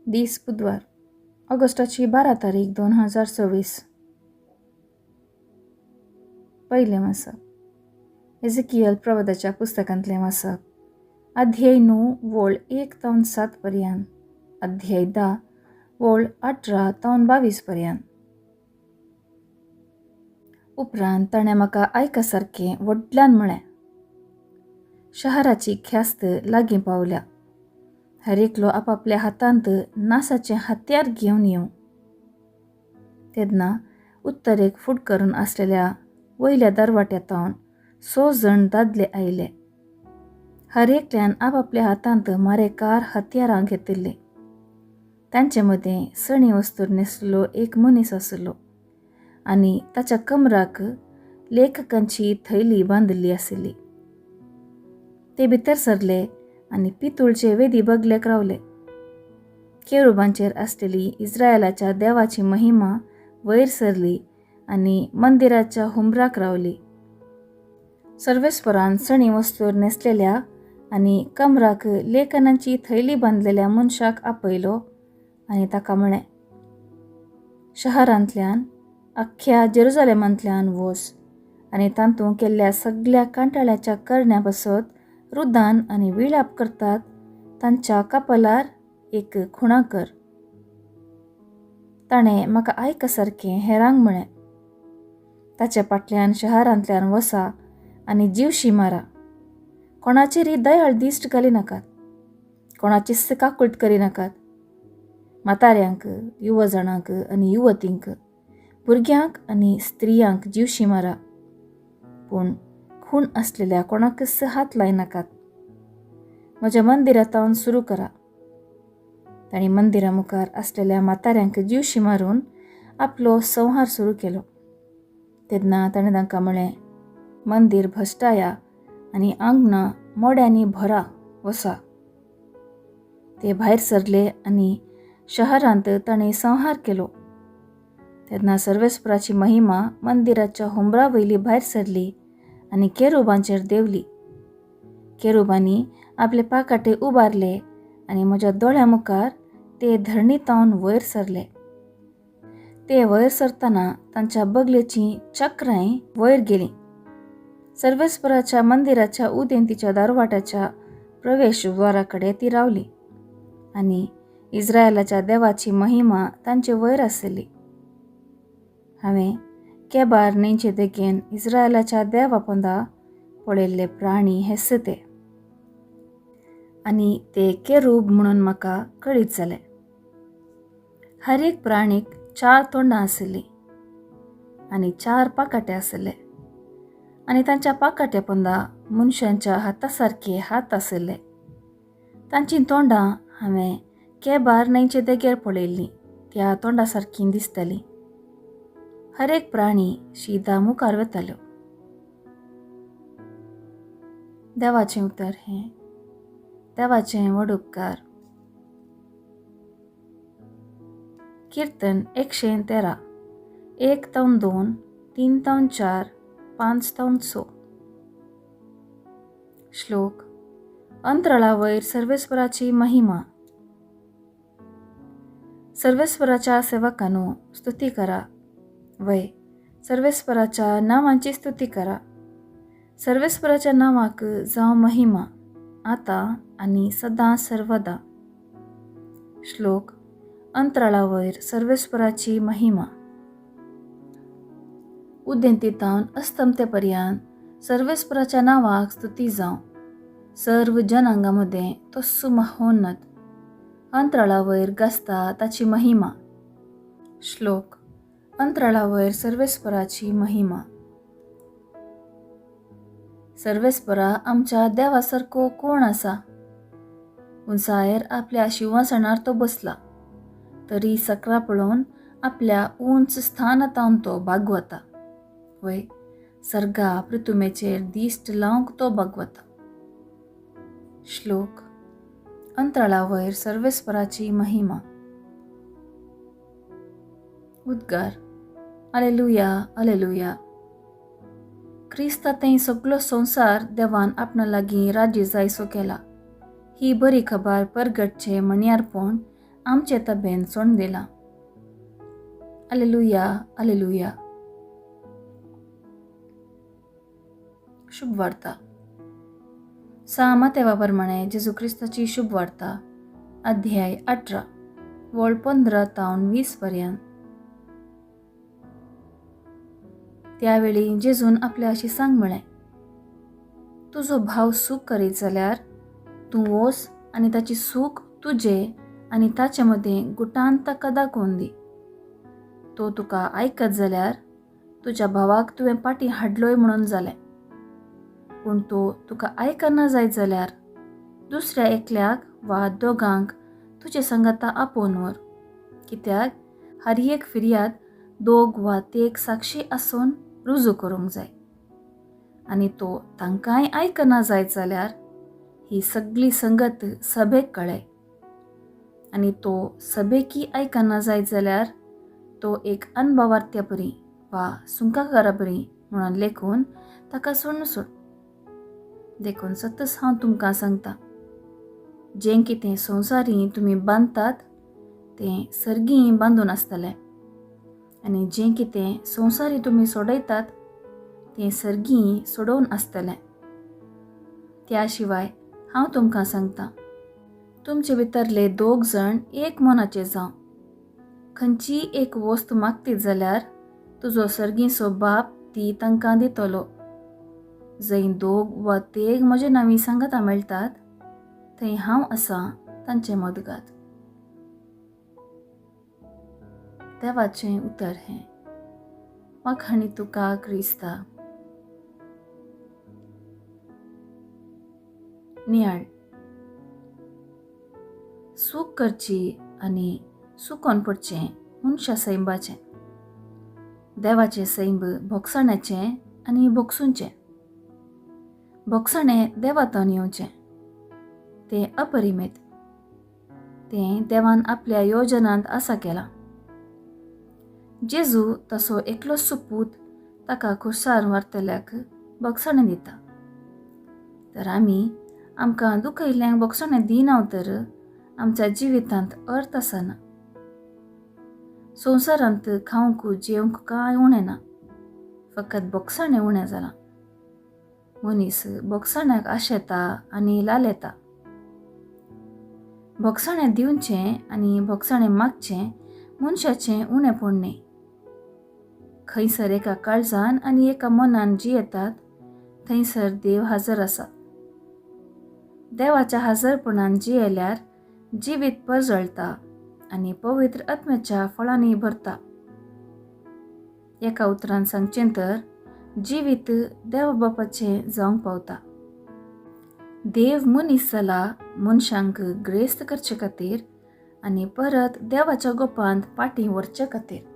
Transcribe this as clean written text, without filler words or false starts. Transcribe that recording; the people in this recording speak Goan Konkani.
दीस बुधवार, ऑगस्टाची 12 तारीख 2026. पयलें वाचप, एझेकियल प्रवादाच्या पुस्तकांतलें वाचप, अध्याय 9 वोळ 1 तावन 7 पर्यंत, अध्याय 10 वोळ 18 तावन 22 पर्यंत. उपरांत ताणें म्हाका आयका सारकें व्हडल्यान म्हळें, शहराची ख्यास्त लागीं पावल्या, हर एकलो आपापल्या हातांत नासाचें हत्यार घेवन येवं. तेन्ना उत्तरेक फूट करून आसलेल्या वयल्या दरवाट्यातावन 6 जण दादले आयले. हर एकल्यान आपापल्या हातांत मारेकार हत्यारां घेतिल्लीं. तांचे मदें सणी वस्तूर न्हेसलेलो एक मनीस आसलो आनी ताच्या कमराक लेखकांची थैली बांदिल्ली आशिल्ली. ते भितर सरले आनी पितूळचे वेदी बगलेक रावले. केरुबांचेर आसलेली इस्रायलाच्या देवाची महिमा वयर सरली आनी मंदिराच्या हुंबराक रावली. सर्वेस्परान सणी वस्तूर न्हेसलेल्या आनी कमराक लेखनाची थैली बांदलेल्या मनशाक आपयलो आनी ताका म्हळें, शहरांतल्यान अख्ख्या जेरुजालेमांतल्यान वोस आनी तातूंत केल्ल्या सगल्या कांटाळ्याच्या करण्या पासत रुदान आनी विळाप करतात तांच्या कपलार एक खुणा कर. ताणें म्हाका आयका सारकें हेरांक म्हळें, ताच्या फाटल्यान शहरांतल्यान वसा आनी जिवशी मारा, कोणाचेरय दयाळ दिश्ट घालिनाकात, कोणाचीच काकूट करिनाकात, म्हाताऱ्यांक, युवा जाणांक आनी युवतींक, भुरग्यांक आनी स्त्रियांक जिवशी मारा, पूण खूण आसलेल्या कोणाकच हात लायनाकात. म्हज्या मंदिरांतावन सुरू करा. तांणी मंदिरा मुखार आसलेल्या म्हाताऱ्यांक जिवशी मारून आपलो संहार सुरू केलो. तेन्ना ताणें तांकां म्हळें, मंदीर भश्टाया आनी आंगणां मोड्यांनी भरा, वसा. ते भायर सरले आनी शहरांत ताणें संहार केलो. तेन्ना सर्वेस्पराची महिमा मंदिराच्या हुंबरा वयली भायर सरली आनी केरुबांचेर देंवली. केरुबांनी आपले पाकाटे उबारले आनी म्हज्या दोळ्या मुखार ते धरणी तावन वयर सरले. ते वयर सरतना तांच्या बगलेचीं चक्रांय वयर गेलीं. सर्वेस्पराच्या मंदिराच्या उदेंतीच्या दारवाट्याच्या प्रवेश द्वारा कडेन ती रावली आनी इस्रायलाच्या देवाची महिमा तांचे वयर आसली. हांवें केबार न्हंयचे देगेन इस्रायलाच्या देवा पोंदा पळयल्ले प्राणी हेच ते, आनी ते केरूब म्हणून म्हाका कळीत जालें. हर एक प्राणीक 4 तोंडां आशिल्लीं आनी 4 पाकाटे आशिल्ले आनी तांच्या पाकाट्या पोंदा मनशांच्या हाता सारके हात आशिल्ले. तांचीं तोंडां हांवें केबार न्हंयचे देगेर पळयल्लीं त्या तोंडा सारकीं दिसतालीं. हर एक प्राणी शिदा मुखार वताल्यो. देवाचें उतर हें, देवाचें व्हड उपकार. कीर्तन 113, 1 तावन 2, 3 तावन 4, 5 तावन 6. श्लोक, अंतराळावयर सर्वेस्पराची महिमा. सर्वेस्पराच्या सेवकांनो स्तुती करा, वय सर्वेस्पराच्या नांवांची स्तुती करा. सर्वेस्पराच्या नांवाक जावं महिमा, आतां आनी सदां सर्वदा. श्लोक, अंतराळावयर सर्वेस्पराची महिमा. उदेंतीतावन अस्तमते पर्यंत सर्वेस्पराच्या नांवाक स्तुती जावं. सर्व जनांगा मदें तो सुमहोन्नत, अंतराळावयर गाजता ताची महिमा. श्लोक, अंतराळावयर सर्वेस्पराची महिमा. सर्वेस्परा आमच्या देवा सारको कोण आसा? उंचायेर आपल्या शिंवासनार तो बसला, तरी सकरा पळोवन आपल्या उंच स्थानातावन तो बागवता. वय सर्गा पृथुमेचेर दिश्ट लावंक तो बागवता. श्लोक, अंतराळावयर सर्वेस्पराची महिमा. उद्गार, अलेलुया अलेलुया. क्रिस्ता थंय सगलो संवसार देवान आपणा लागीं राज्य जायसो केला. ही बरी खबर परगटचें म्हणयारपण आमचे तबेन सोडून दिलां. Alleluia, alleluia. शुभ वार्ता. सा मातेवा प्रमाणे जेजू क्रिस्ताची शुभ वार्ता, अध्याय 18, वळ 15 तावन 20 पर्यंत. त्यावेळी जेजून आपल्या शिसांक म्हळें, तुजो भाव सूख करीत जाल्यार तूं वोस आनी ताची सूख तुजे आनी ताचे मदें गुटान ताका दाखोवन दी. तो तुका आयकत जाल्यार तुज्या भावाक तुवें पाटी हाडलोय म्हणून जालें. पूण तो तुका आयकना जायत जाल्यार दुसऱ्या एकल्याक वा दोगांक तुजे संगता आपोवन व्हर, कित्याक हर एक फिर्याद दोग वा तेग साक्षी आसून रुजू करूंक जाय. आनी तो तांकांय आयकना जायत जाल्यार ही सगळी संगत सभेक कळय. आनी तो सभेकी आयकना जायत जाल्यार तो एक अनभावार्थ्या परी वा सुंकाकारा परी म्हणून लेखून ताका सोडून सोड. देखून सतच हांव तुमकां सांगता, जें कितें संवसारी तुमी बांदतात तें सर्गीं बांदून आसतलें, आनी जें कितें संवसारी तुमी सोडयतात तें सर्गीं सोडोवन आसतलें. त्या शिवाय हांव तुमकां सांगता, तुमचे भितरले दोग जाण एक मनाचे जावं खंयचीय एक वस्त मागतीत जाल्यार तुजो सर्गींचो बाप ती तांकां दितलो. जंय दोग वा तेग म्हजे नांवी सांगाता मेळटात थंय हांव आसा तांचे मदगात. देवाचें उतर हें. वाखाणी तुका क्रिस्ता. नियाळ. सूख करची आनी सुकोन पडचें मनशा सैंबाचें, देवाचें सैंब भोगसाण्याचें आनी भोगसुंचें. भोगसाणें देवातून येवचें, तें अपरिमेत, तें देवान आपल्या योजनांत आसा केलां. जेजू तसो एकलो सुपूत ताका खुरसार व्हरतल्याक भोगसाणें दिता. तर आमी आमकां दुखयल्ल्यांक भोगसाणें दिना तर आमच्या जिवितांत अर्थ आसना. संवसारांत खावंक जेवंक कांय उणें ना, फकत भोगसाणें उणें जालां. मनीस भोगसाण्याक आशेता आनी लालेता. भोगसाणें दिवचें आनी भोगसाणें मागचें मनशाचें उणेंपण न्हय. खंयसर एका काळजान आनी एका मनान जियेतात थंयसर देव हजर आसा. देवाच्या हजरपणान जियेल्यार जिवीत परजळटा आनी पवित्र आत्म्याच्या फळांनी भरता. एका उतरान सांगचें तर जिवीत देवा बापाचें जावंक पावता. देव मनीस जाला मनशांक ग्रेस्त करचे खातीर आनी परत देवाच्या गोपांत पाटी व्हरचे खातीर.